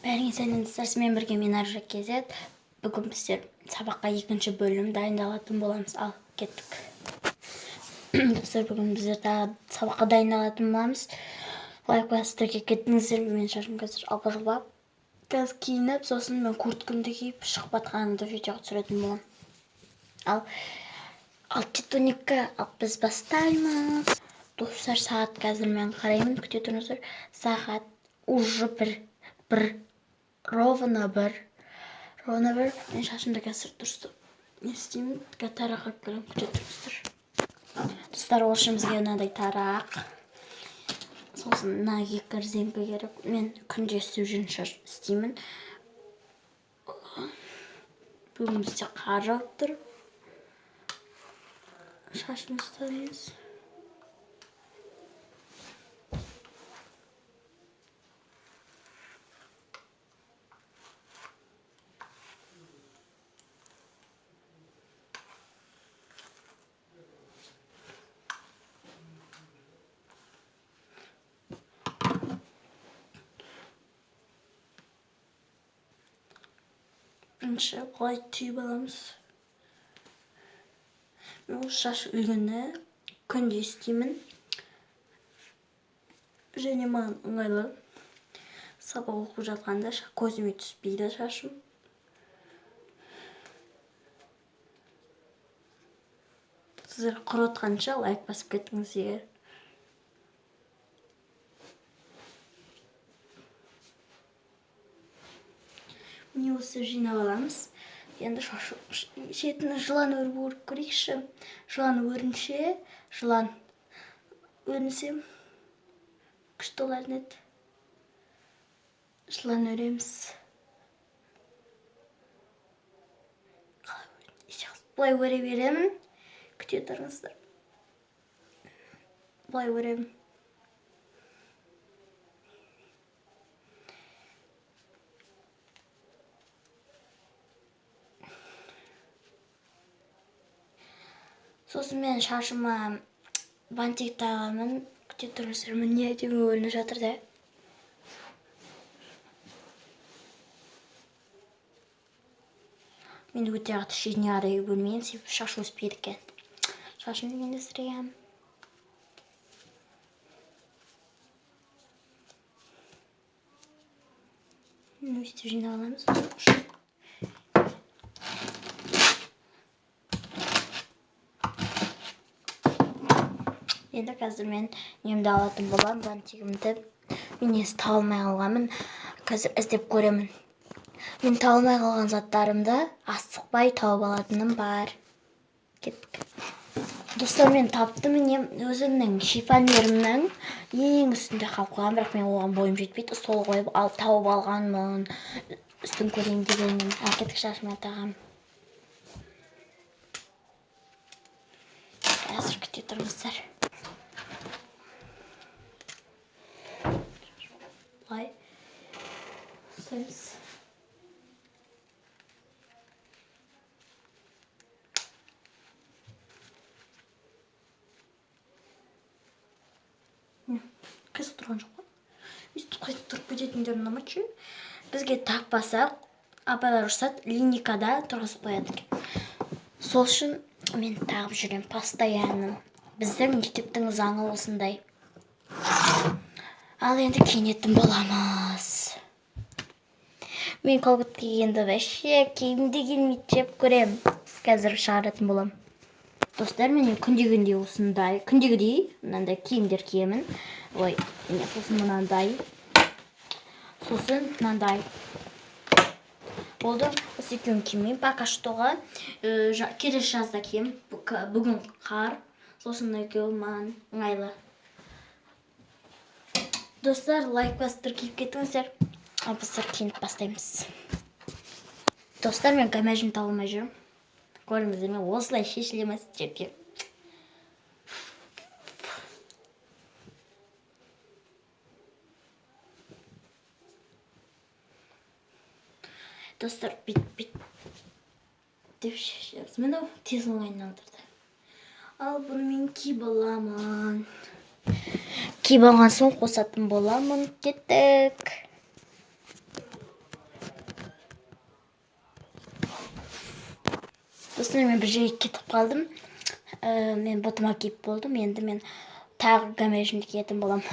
Бәріңе сәлем достар, сізбен бірге мен Аружан KZ. Бүгін біздер сабаққа екінші бөлім дайындалатын боламыз. Ал, кеттік. Достар, бүгін біздер тағы сабаққа дайындалатын боламыз. Лайк басып тіркеліп кеттіңіздер. Мен шашым қазір алба-жұлба. Қазір киініп, сосын мен курткамды киіп шығып жатқанымды видеоға түсіретін боламын. Ал, 6:12, ал біз бастаймыз. Достар, сағат қазір мен қараймын, күте тұрыңыздар. Сағат уже бір, ровно бір. Ровно бір. Мен шашымды қазір дұрыстап не істеймін, қазір тарақ алып келемін, күте тұрыңыздар. Достар, ол үшін бізге мынандай тарақ, сосын мына екі корзинка керек. Мен күнде істеп жүрген шаш істеймін. Бүгін бізде қар жауып тұр. Шашымды ұстаймыз. Бірінші былай түйіп аламыз. Мен осы шаш үлгіні күнде істеймін. Және маған ыңғайлы. Сабақ оқып жатқанда көзіме түспейді шашым. Сіздер құрытқанша лайк басып кеттіңіз егер. Міне осы жинап аламыз. Енді шетін жылан өріп өріп көрейікші. Жылан өрінше, жылан өрінсем күшті болар еді. Жылан өреміз. Қалай өрін? Былай өре беремін. Күте тұрыңыздар. Былай өремін. Сосын мен шашыма бантик тағамын. Күте тұрыңыздар, міне әдемі өрініп жатыр да. Мен өте қатты шетіне қарай бөлмеймін, себебі шаш өспейді екен. Шашымды мен өсіремін. Міне өстіп жинап аламыз. Енді қазір мен немді алатын боламын, бантигімді. Мен несі таба алмай қалғанмын, қазір іздеп көремін. Мен таба алмай қалған заттарымды асықпай тауып алатыным бар. Кеттік. Достар, мен таптым, міне өзімнің шифонерімнің ең үстінде қалып қойған, бірақ мен оған бойым жетпейді. Стол қойып алып тауып алғанмын. Үстін көрейін дегенмін. Ал кеттік, шашыма тағамын. Қазір күте тұрыңыздар. Былай ұстаймыз. Қисық тұрған жоқ қой. Өйстіп қисық тұрып кететіндер ұнамайды ше. Бізге тақпасақ, апайлар ұрсады, линейкада тұрғызып қояды екен. Сол үшін мен тағып жүремін постоянно. Біздің мектептің заңы осындай. Ал енді киінетін боламыз. Мен колготки кигенді вообще кигім де келмейді, жеп көремін. Қазір шығаратын боламын. Достар, мен күндегіндей осындай, күндегідей мынандай киімдер киемін. Ой, міне сосын мынандай. Сосын мынандай. Болды, осы екеуін кимеймін. Пока что-ға, келесі жазда киемін. Бүгін қар. Сосын мына екеуі маған ыңғайлы. Достар, лайк басып тіркеліп кетіңіздер. Ал біздер киініп бастаймыз. Достар, мен гамажымды таба алмай жүрмін. Көрдіңіздер ме, осылай шешіле ме жерге. Достар, бит, бит деп шешеміз. Міне тез оңайын алдырды. Ал бұны мен киіп аламын. Киіп алған соң қосатын боламын. Кеттік. Достар, мен бір жерге кетіп қалдым. Мен ботыма киіп болдым. Енді мен тағы гамашымды киетін боламын.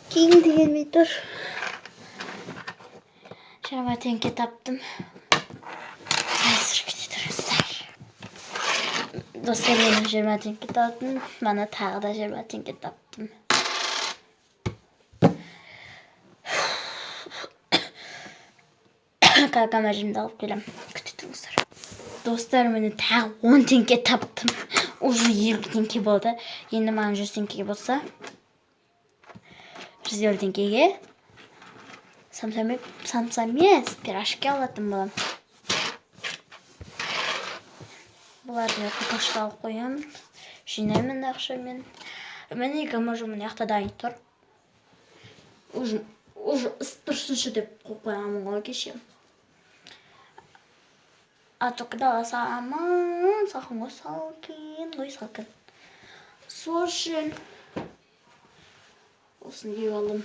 Киім келмей тұр. 20 теңге таптым. Қазір күте тұрыңыздар. Достар, мен 20 теңге таптым. Мана тағы да 20 теңге таптым. Гамашымды алып келемін. Күте тұрыңыздар. Достар, міне тағы 10 теңге таптым. Уже 50 теңге болды. Енді маған 100 теңге болса, 150 теңгеге самса емес, пирожки алатын боламын. Бұларды мен пока алып қоямын. Жинаймын ақшамен. Міне гамажым мына жақта дайын тұр. Уже ысып тұрсыншы деп қойып қойғанмын ғой кеше. А только дала саламын, салқын ғой, салқын ғой, салқын. Сол үшін осыны киіп алдым.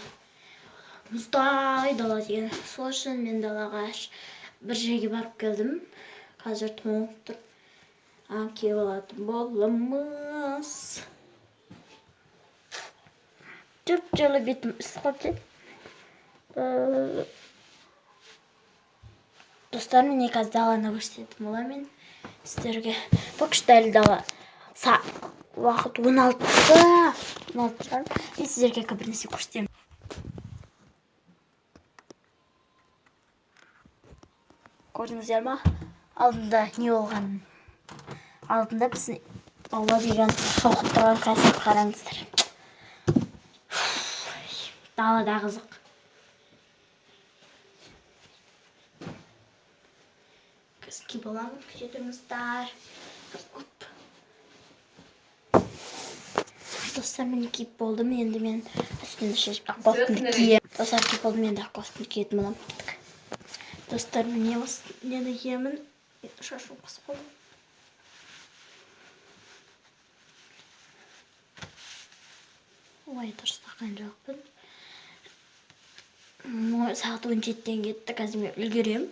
Мұздай дала деген. Сол үшін мен далаға бір жерге барып келдім. Қазір тоңып тұр. Киіп алатын боламыз. Жып-жылы бетім ысып қалды. Достар, мен қазір даланы көрсететін боламын мен сіздерге. Бұл күшті әлі дала. Уақыт он алты жарым. Мен сіздерге бір нәрсе көрсетемін. Көрдіңіздер ма? Алдында не болғанын. Алдында біздің аула деген шалқып тұрған қазір қараңыздар. Далада қызық. Қазір киіп аламын, күте тұрыңыздар. Оп. Достар, міне киіп болдым. Енді мен үстімді шешіп ақ кофтамды киемін. Достар, киіп болдым, енді ақ кофтамды киетін боламын. Кеттік. Достар, міне осы нені киемін. Шашым қысып қалды. Ой, дұрыс таққан жоқпын. Сағат он жетіден кетті, қазір мен үлгеремін.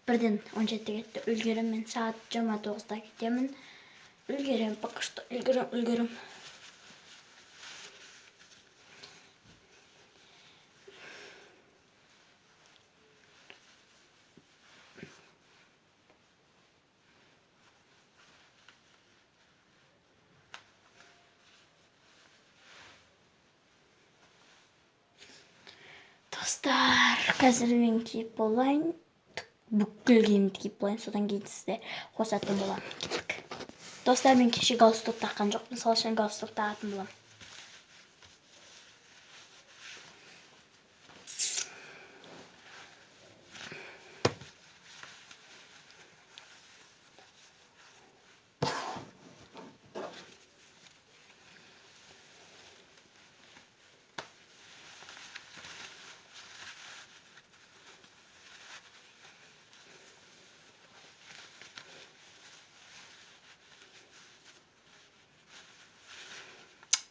Бірден он жетіде кетті, үлгеремін. Мен сағат жиырма тоғызда кетемін. Үлгеремін, пока что үлгерем, үлгерем. Достар, қазір мен киіп болайын. Бүкіл киімді киіп болайын, содан кейін сізді қосатын боламын. Кеттік. Достар, мен кеше галстук таққан жоқпын, сол үшін галстук тағатын боламын.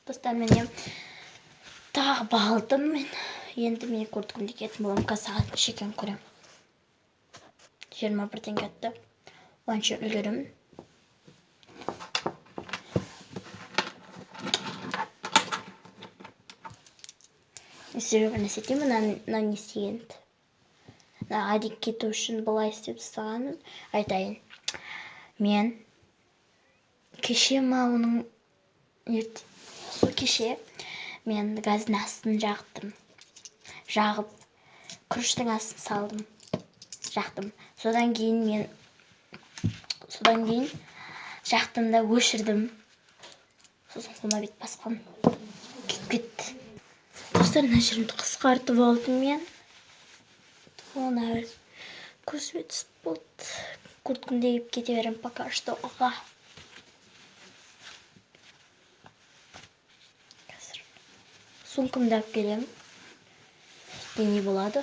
Достар, міне тағы алдым мен. Енді мен курткамды киетін боламын. Қазір сағат неше екенін көремін. Жиырма бірден кетті. Онша үлгеремін. Мен сіздерге бір нәрсе айтайын ба? Мына не істегенді. Мына әдет кету үшін былай істеп тастағанын айтайын. Мен кеше ма оның ерте, сол кеше мен газдың астын жақтым. Жағып, күріштің астын салдым. Жақтым. Содан кейін мен, содан кейін жақтым да өшірдім. Сосын қолыма бет басқам. Күйіп кетті. Достар, мына жерімді қысқартып алдым мен. Оны көзіме түсіп болды. Курткамды киіп кете беремін пока что. Аға. Қазір сумкамды алып келемін. Не болады?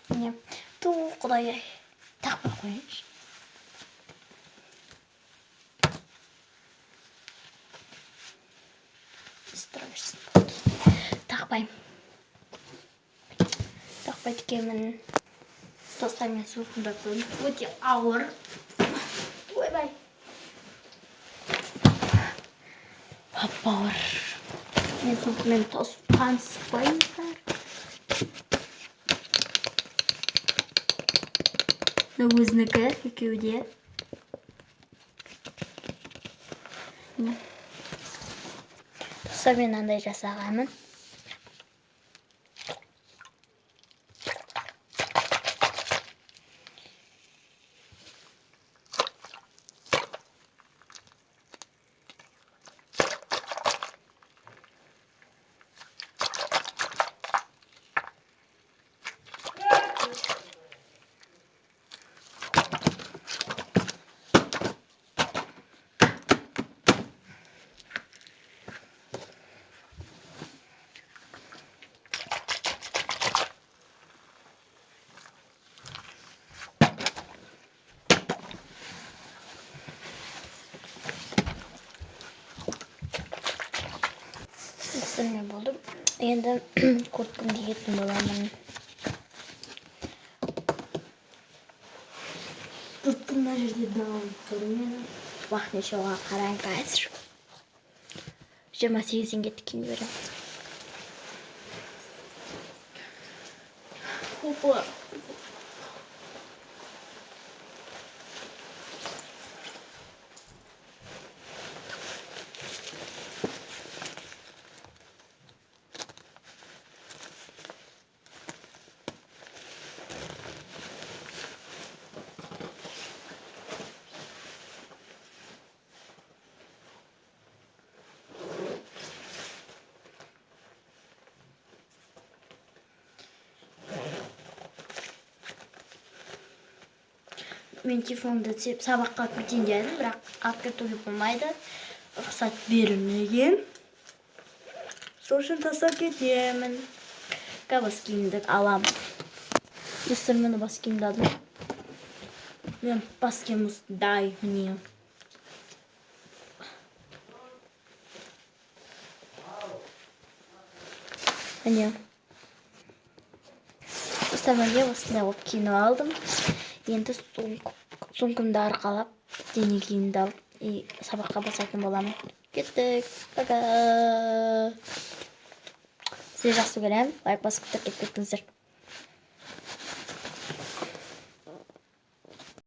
Міне. Ту, құдай-ай. Тақпай қояйыншы. Қорықпайды екенмін. Достар, мен сумкамды көрдім. Өте ауыр. Ойбай. Ауыр. Мен сумкамен танысып қойыңыздар. Мына өзінікі, екеуі де. Міне. Достар, мен мынандай жасағанмын. Достар, мен болдым. Енді курткамды киетін боламын. Курткам мына жерде дауып тұр менің. Уақыт неше оған қарайын қазір. 28-ден кетті, киіне беремін. Опа. Мен телефонымды теп сабаққа алып кетейін дедім, бірақ алып кетуге болмайды. Рұқсат берілмеген. Сол үшін тастап кетемін. Қазір бас киімді аламын. Достар, міне бас киімді алдым. Мен бас киім осындай, міне. Міне. Достар, міне осындай болып киініп алдым. Енді сумкамды арқалап, дене киімімді алып, и сабаққа басатын боламын. Кеттік. Пока. Сіздерді жақсы көремін. Лайк басып тіркеліп кетіңіздер.